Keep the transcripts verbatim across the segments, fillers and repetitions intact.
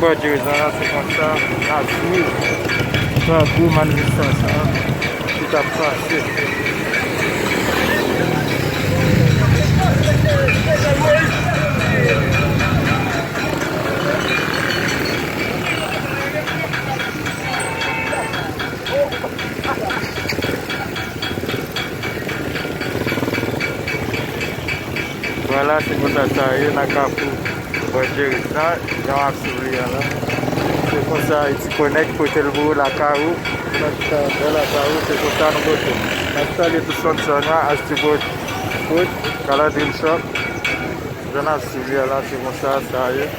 Bò Jerezan la, se konsa n ap swiv pa gwo manifestasyon ki t ap pase. Vwala, se konsa sa ye nan Kafou Bò Jerezan, jan w ap swiv li a la. Se konsa Haiti Connect pote l pou ou lakay ou. Ou nan chita anba lakay ou, se konsa nou pote l. N ap salye tout sponsor nou, Astibot Food, Calandrine Shop. Jan n ap swiv li a la, se konsa sa ye.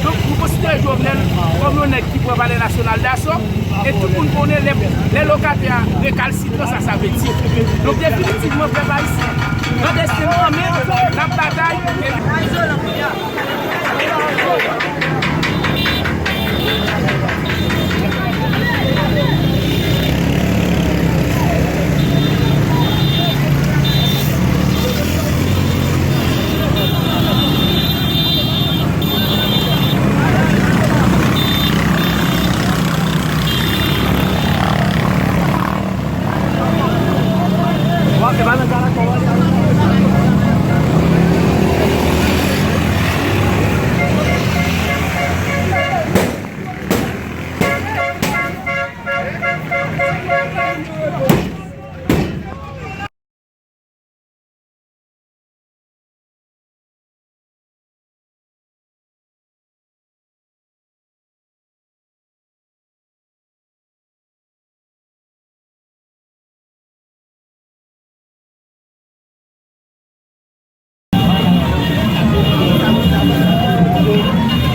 Donk, nou konsidere Jovenel kòm yon nèg ki pran Palè Nasyonal daso, e tout moun konnen lè, lè lokatè a rekalsitran, sa, sa vle di. Donk, definitivman, pèp ayisyen, nan desten nou an men, n ap batay, e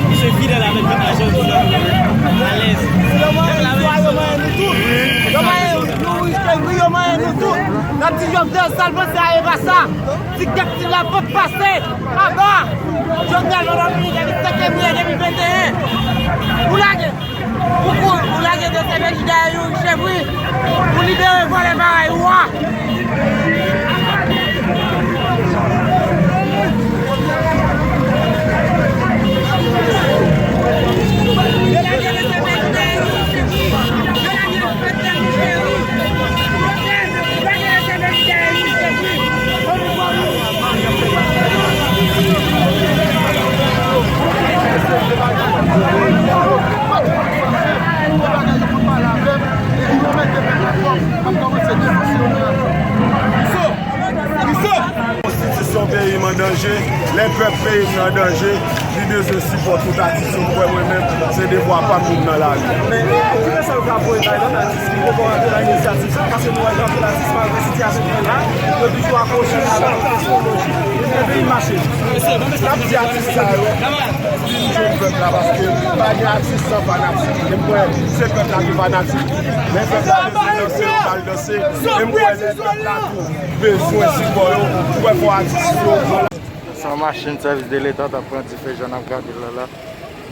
Misye fidèl avèk pèp la, jodi a, alèz. Pèp la menm. Yo manyen nou tout. Yo manyen nou riche, wi, yo manyen nou tout. N ap di Jovenel sa l panse a, e pa sa. Ti gèp ti lapòt pase. Aba! Jovenel, nou ap vini depi senk fevriye de mil venteyen. Ou lage. Pou kou, pou lage dosye peyi dèyè yon chèf, wi. Pou libere vòlè parèy ou a. Yo lage dosye peyi dèyè yon chèf, wi. Yo lage dosye peyi dèyè yon chèf, wi. Yo lage dosye peyi dèyè yon chèf, wi. Konstitisyon peyi m an danje, lè pèp peyi m nan an danje, li bezwen sipò tout atis yo. Mwen, mwen menm, se devwa pa m pou m nan lari. Men, ki mesaj ou ka voye bay lòt atis ki poko rantre nan inisyativ sa, paske nou wè jan tout atis, malgre sitiyasyon ki la, yo toujou akwoche avèk yon teknoloji. Epi mache. N ap di atis sa yo, vin jwenn pèp la, paske pa gen atis san fanatik. E m kwè se pèp la ki fanatik. Men pèp la bezwen danse, yo pral danse. E m kwè lè pèp la tou bezwen sipò yo, m kwè fò atis yo. Se yon machin sèvis de leta t ap pran dife jan n ap gade l la la.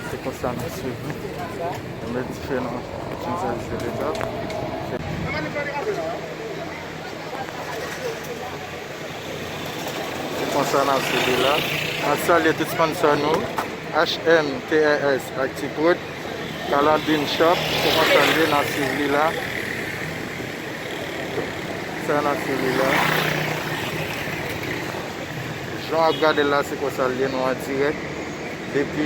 Se konsa n ap swiv li. Yo met dife nan machin sèvis de leta. Se konsa n ap swiv li la. N ap salye tout sponsor nou, H M T R S ak T-Prod, Calandrine Shop, se konsa l ye, n ap swiv li la. Sa n ap swiv li la. Jan w ap gade l la, se konsa l ye, nou an dirèk depi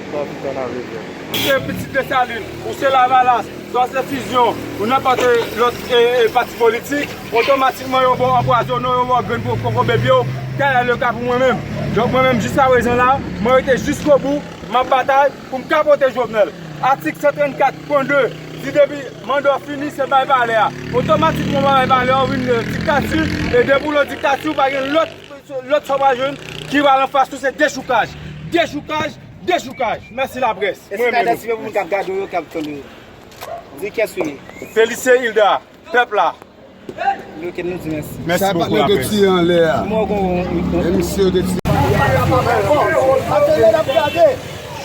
Kafou Kanal Rivyè. Ou se pitit Desalin, ou se Lavalas, swa se Fizyon, ou nenpòt lòt, e, e, pati politik, otomatikman yo ba w anpwazone w, yo ba w grenn ko-, kokobe pye w, tèl e le ka pou mwen menm. Donk mwen menm, jiskaprezan la, mwen rete jiskobou, m ap batay pou m ka pote Jovenel. Atik san trannkat pwen de di depi manda w fini, se bay palè a. Otomatikman w bay palè a, w vin, e, diktati, e depi w nan diktati, w pa gen lòt, lòt sa w pral jwenn ki pral anfas ou, se dechoukaj. Dechoukaj, dechoukaj. Mèsi laprès. Mwen renmen nou. Èske pou moun k ap gade w yo, k ap tande w yo? Di kiyès ou ye. Felisyen Hilda, pèp la. Ok, nou di mèsi. Mèsi bokou la près. Sa patnè yo te tiye anlè a. Mwen gon. E misye yo te tiye. Paske lè n ap gade,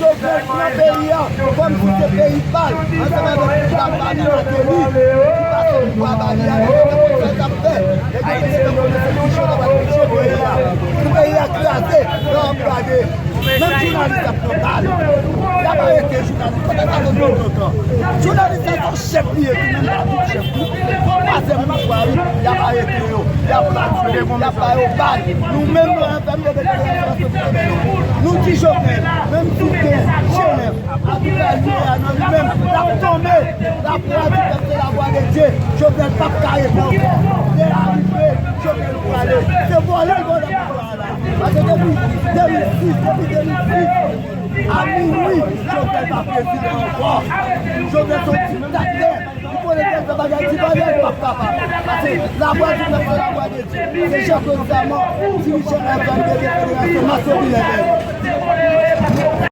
Jovenel pran peyi a kòmsi se peyi pa l, ansanm avèk Prezidan Martelly, ki pase pouvwa ba li a, nèg yo te konn sa y t ap fè, nèg yo te gentan konnen se kouche yo t ap kouche peyi a. Pou peyi a kraze, lè w ap gade, menm jounalis ap pran bal. Y ap arete jounalis, kote sa konn pran lontan? Jounalis la se yon chèf li ye tou, menm pa tout chèf tou. Twazyèm pouvwa wi, y ap arete yo, y ap mati yo, y ap ba yo bal. Nou menm nou F M P, nou di Jovenel, menm si w gen G N F, atouka li ye a nan li menm, l ap tonbe. Lapwa di pèp se lavwa de Dye. Jovenel p ap ka rete ankò. Lè a rive, Jovenel prale. Se vòlè l vòlè pouvwa a la. Paske depi de mil sis, depi de mil sis, a minwi, Jovenel pa prezidan ankò. Jovenel se yon diktatè. Li konnen ke l fè bagay divalè, li p ap kapab. Paske lavwa di pèp se lavwa de Dye. Se Jean Claude Saman, dirijan F M P, Federasyon Mas Popilè Bèl.